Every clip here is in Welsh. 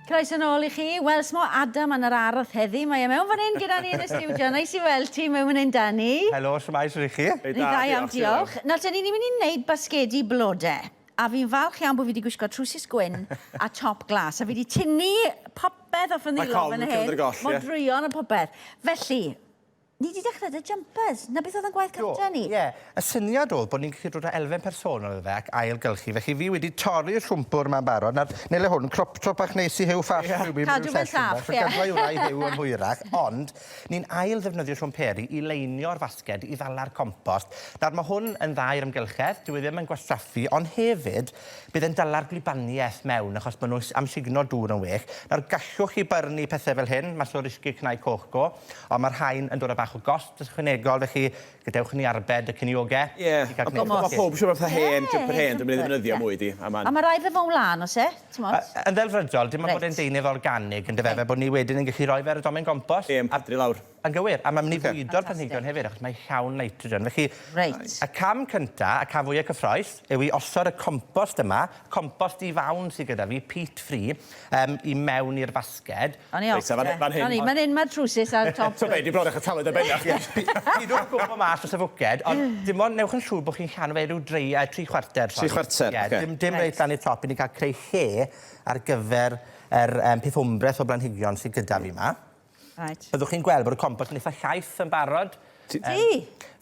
Croeso nôl i chi. Wel, smo Adam yn yr ardd heddi. Mae e mewn fan hyn gyda ni yn y stiwdio. Neis i weld ti mewn fan hyn, Danny. Helo, shwmae, shwt 'y chi? Ni'n dda iawn, diolch. Nawr te, ni'n mynd i wneud basgedi blode. A fi'n falch iawn bod fi wedi gwisgo trwsus gwyn a top glas. A fi wedi tynnu popeth off yn ddwylo fan hyn. Modrwyon a popeth. Felly, Ni 'di dechrau 'da jumpers. 'Na beth oedd yn gwaith cartre ni. Do, ie. Y syniad oedd bod ni'n gallu dod â elfen personol iddo fe ac ailgylchu. Felly fi wedi torri'r siwmpwr 'ma'n barod. Nawr, nele hwn, crop top bach neis i Huw Ffash yeah. Rhywun Cadw fe'n saff, ie. Gadwa i hwnna i Huw yn hwyrach. Ond, ni'n ail ddefnyddio siwmperi i leinio'r fasged, i ddala'r compost. Nawr, mae hwn yn dda i'r amgylchedd, dyw e ddim yn gwastraffu, ond hefyd, bydd e'n dala'r gwlybaniaeth mewn, achos maen nhw'n amsugno dŵr yn well. Nawr, gallwch chi byrnu pethau fel hyn, mas o'r usgi cnau coch go. Ond mae'r rhain yn dod â bach o gost ychwanegol, felly gadewch i ni arbed y cinioge. Ie, a ma' pawb isio fatha hen jumper hen, dwi'm yn ei ddefnyddio mwy di, a ma'n... A ma' raid fe fod yn wlân, oes e? T'mod? Yn ddelfrydol, dim ond bod e'n deunydd organig yndyfe, fel bod ni wedyn yn gallu rhoi fe ar y domen gompost. Ie, yn pydru lawr. Yn gywir, a ma'n mynd i fwydo'r planhigion hefyd, achos mae llawn nitrogen. Felly, y cam cynta, y cam fwya cyffrous, yw i osod y compost yma, compost di-fawn sydd gyda fi, peat free, i mewn i'r fasged. O'n i off te. Fan hyn. O'n i, man hyn ma'r trwsus a'r top. So be, di bron â chael taled ar ben chdi. Pidwch gwmpo mas dros y fwced, ond dim ond newch yn siŵr bod chi'n llanw fe ryw dri, 3/4. 3/4, oce. Ie, dim, dim reit lan i'r top, i ni cael creu lle ar gyfer yr um, peth wmbreth o blanhigion sydd gyda fi 'ma. Right. Byddwch chi'n gweld bod y compost yn eitha llaith yn barod. Ti?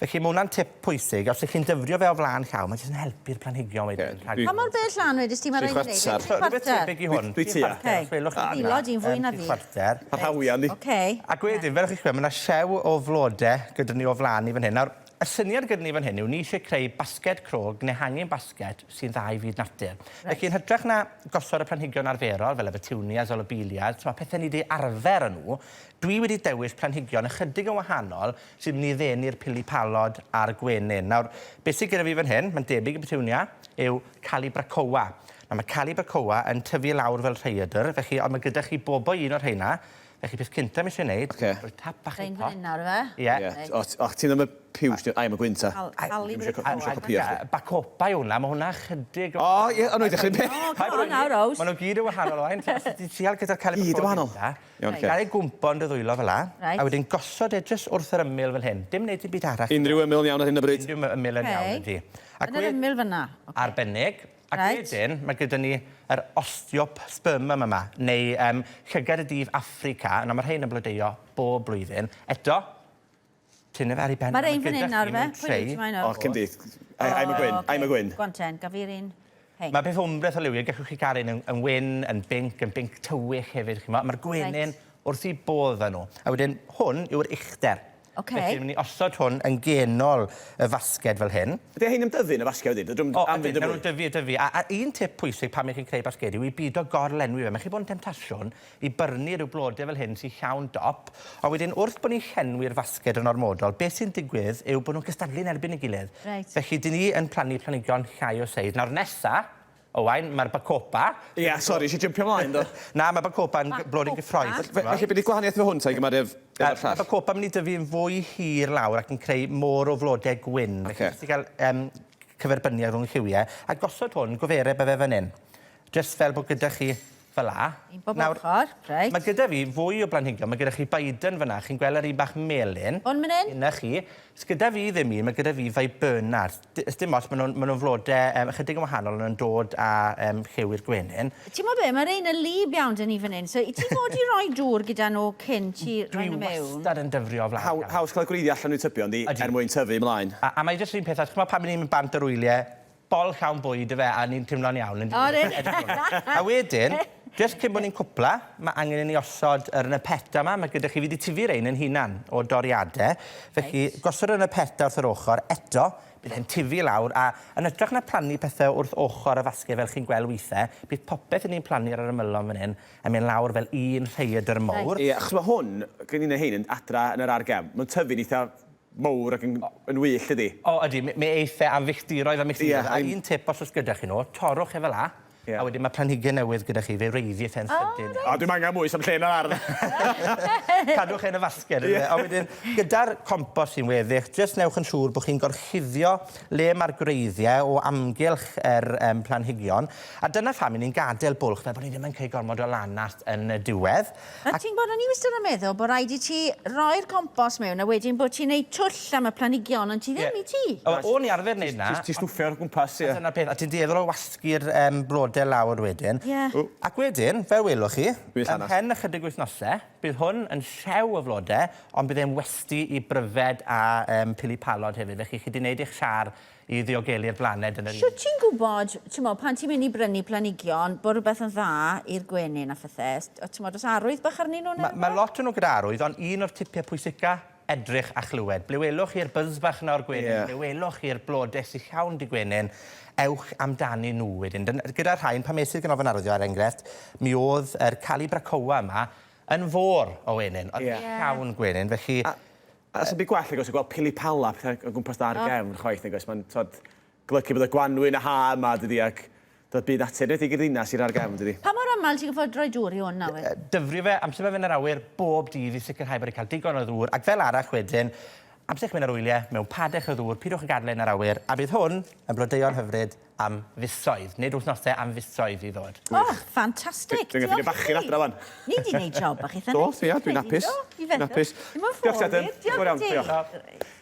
Felly mae hwnna'n tip pwysig. Os ych chi'n dyfrio fe o flaen llaw, mae jyst yn helpu'r planhigion wedyn. Rhag... Pa mor bell lan wedest ti mae rhaid i wneud? 3/4. Tri Rhywbeth chwarter? tebyg i hwn. Dwi tua. Oce. Os welwch chi Ddilo di'n fwy na Tri fi. chwarter. Pa rhawiau yndi? Oce. Ac wedyn, fel o'ch chi'n gweld, mae yna siew o flode gyda ni o flaen ni fan hyn. Nawr, y syniad gyda ni fan hyn yw ni eisiau creu basged crog neu hanging basket sy'n dda i fyd natur. Reit. Felly, yn hytrach na gosod y planhigion arferol, fel y petunias, y lobelias, t'mo' pethe ni 'di arfer â nhw, dwi wedi dewis planhigion ychydig yn wahanol sy'n mynd i ddenu'r pili palod a'r gwenyn. Nawr, beth sydd gyda fi fan hyn, mae'n debyg i petunia, yw Calibrachoa. Nawr, mae Calibrachoa yn tyfu lawr fel rhaeadr, felly, ond mae gyda chi bobo un o'r rheina, felly peth cynta mi eisiau gwneud, Ocê. rhoi tap bach i'r Rhein pot. fan hyn nawr ife? Ie. Ie. O, o, ti'n am y piws, ai, am y gwynt ta. Calibrachoa. Dwi'm isio copïo chdi. Bacopa yw hwnna, mae hwnna chydig o... O, ie, o, no, i ddechrau peth. O, come on nawr, Rose. Maen nhw gyd yn wahanol, Owain. Ti'n trial gyda'r Calibrachoa. Gyd yn wahanol. gynta. Iawn, oce. Gael ei gwmpo yn dy ddwylo fel 'a. Reit. A wedyn gosod e jyst wrth yr ymyl fel hyn. Dim neud dim byd arall. Unrhyw ymyl yn iawn ar hyn o bryd? Unrhyw ymyl yn iawn, yndi. Yn yr ymyl fynna? Ocê. Arbennig. Ac Reit. wedyn, mae gyda ni yr osteospermum yma, neu um, llygad y dydd Affrica. Nawr, mae rhain yn blodeuo bob blwyddyn. Eto, tynnu fe ar ei ben. Mae rhain fan hyn nawr, fe? Pwy wyt ti moyn O, cyn di. I'm a gwyn, I'm a gwyn. Go on ten, gaf fi'r un. Hei. Mae peth wmbreth o liwiau, gallwch chi gael un yn, yn wyn, yn binc, yn binc tywyll hefyd. Chi'n Mae'r gwenyn Reit. wrth i bodd â nhw. A wedyn, hwn yw'r uchder. Ocê. Felly, ni'n mynd i osod hwn yn genol y fasged fel hyn. Ydy hein am dyfu yn y fasged wedyn? Dydw O, am ydyn, fynd yn nawn fwy? nhw'n dyfu a dyfu. A, a un tip pwysig pan y'ch chi'n creu basgedi yw i bido gorlenwi fe. Mae'n gallu bod yn temtasiwn i byrnu rhyw blode fel hyn sy'n llawn dop, ond wedyn wrth bod ni'n llenwi'r fasged yn ormodol, beth sy'n digwydd yw bod nhw'n cystadlu yn erbyn ei gilydd. Reit. Felly, dyn ni yn plannu planhigion llai o seis. Nawr nesa, Owain, mae'r bacopa. Ie, sori, eisiau jympio mlaen do? Na, mae bacopa yn blodyn gyffrous. Felly, beth yw'r gwahaniaeth efo hwn, ta, i gymharu efo'r llall? Mae bacopa yn mynd i dyfu yn fwy hir lawr ac yn creu môr o flodau gwyn. Ocê. Felly, jyst i gael um, cyferbyniad rhwng lliwiau. A gosod hwn, gofereb e fe fan hyn. Jyst fel bod gyda chi fel 'a. Un bob Nawr, ochr, reit. Mae gyda fi fwy o blanhigion. Mae gyda chi Biden fyna. Chi'n gweld yr un bach melyn. Hwn mynd hyn? Un chi. Gyda fi ddim un, mae gyda fi Viburnars. Dim ots, maen nhw'n ma nhw flodau um, ychydig yn wahanol, ond nhw'n dod â um, lliw i'r gwenyn. Ti'n mo be, mae rhein yn lib iawn dyn ni fan hyn, so i ti fod i roi dŵr gyda nhw cyn ti roi nhw mewn? Dwi wastad yn dyfrio o flaen llaw. Haws cael y gwreiddiau allan o'u tybio, yndi, er mwyn tyfu ymlaen. A, a mae jyst yr un peth, ch'mod pan ni'n mynd bant ar wyliau, bol llawn bwyd yfe, a ni'n teimlo'n iawn. O, reit. A wedyn, jyst cyn bod ni'n cwpla, mae angen i ni osod yr nepeta yma. Mae gyda chi, fi wedi tyfu rein yn hunan o doriadau. Felly, Reit. gosod y nepeta wrth yr ochr, eto, bydd e'n tyfu lawr, a yn hytrach na plannu pethau wrth ochr y fasged fel chi'n gweld weithiau, bydd popeth 'yn ni'n plannu ar yr ymylon fan hyn yn mynd lawr fel un rhaeadr mowr. Reit. Ie, achos mae hwn, gen i un o hein yn adra yn yr ardd gefn, mae'n tyfu'n eitha mowr ac yn, yn wyllt, ydy? O, ydy. Mi, mi eith e am filltiroedd a milltiroedd. Ie, A un tip os oes gyda chi nhw, torrwch e fel 'a. A wedyn ma' planhigyn newydd gyda chi, fe wreiddieth e'n sydyn. O, dwi'm angen mwy, sa'm lle yn yr ardd. Cadwch e yn y fasged, yndyfe? A wedyn, gyda'r compost sy'n weddill, jyst newch yn siŵr bod chi'n gorchuddio le mae'r gwreiddiau o amgylch yr um, planhigion. A dyna pham 'yn ni'n gadael bwlch, fel bod ni ddim yn creu gormod o lanast yn y diwedd. A ti'n gwybod, o'n i wastad yn meddwl bod rhaid i ti roi'r compost mewn a wedyn bod ti'n neud twll am y planhigion, ond ti ddim, i ti? O, o'n i arfer neud 'na. Ti'n stwffio o'r gwmpas, ie. Dyna'r peth, a ti'n dueddol o wasgu'r um, blodau lawr wedyn. Ie. Ac wedyn, fel welwch chi, Dwi'n llanast. ymhen ychydig wythnosau, bydd hwn yn rhew o flodau, ond bydd e'n westy i bryfed a um, pili palod hefyd. Felly chi 'di wneud eich siâr i ddiogelu'r blaned yn yr un... Shwt ti'n gwybod, t'mo', pan ti'n mynd i brynu planhigion, bod rhywbeth yn dda i'r gwenyn a phethe? T'mod, oes arwydd bach arnyn nhw neu rhywbeth? Mae lot o'n nhw gyda arwydd, ond un o'r tipiau pwysica, edrych a chlywed. Ble welwch chi'r buzz bach 'na o'r gwenyn, yeah. ble welwch chi'r blodau sy'n llawn 'di gwenyn, ewch amdani nhw wedyn. Gyda'r rhain, pan es i'r ganolfan arddio er enghraifft, mi oedd yr Calibrachoa yma yn fôr o wenyn. Oedd yeah. llawn gwenyn, felly... A, a sy'n byd gwell, nag oes, gweld pili pala pethau o gwmpas dar oh. gefn chwaith, nag oes. Mae'n golygu bod y gwanwyn a ha yma, dydy, ac dod byd natur, nid i'r ddinas i'r argefn, dydy. Pa mor aml ti'n gorfod rhoi dŵr i hwn nawr? Dyfrio fe, amser mae fe'n yr awyr, bob dydd i sicrhau bod e'n cael digon o ddŵr, ac fel arall wedyn, amser chi'n mynd ar wyliau, mewn padell o ddŵr, pidwch â gadael e'n yr awyr, a bydd hwn yn blodeuo'n hyfryd am fisoedd, nid wythnosau, am fisoedd i ddod. O, ffantastig! Dwi'n gallu bachu'n adra wan. Ni 'di neud job bach eitha neis. Do, ia, dwi'n hapus. Dwi'n hapus. Diolch ti, Adam. Diolch i ti.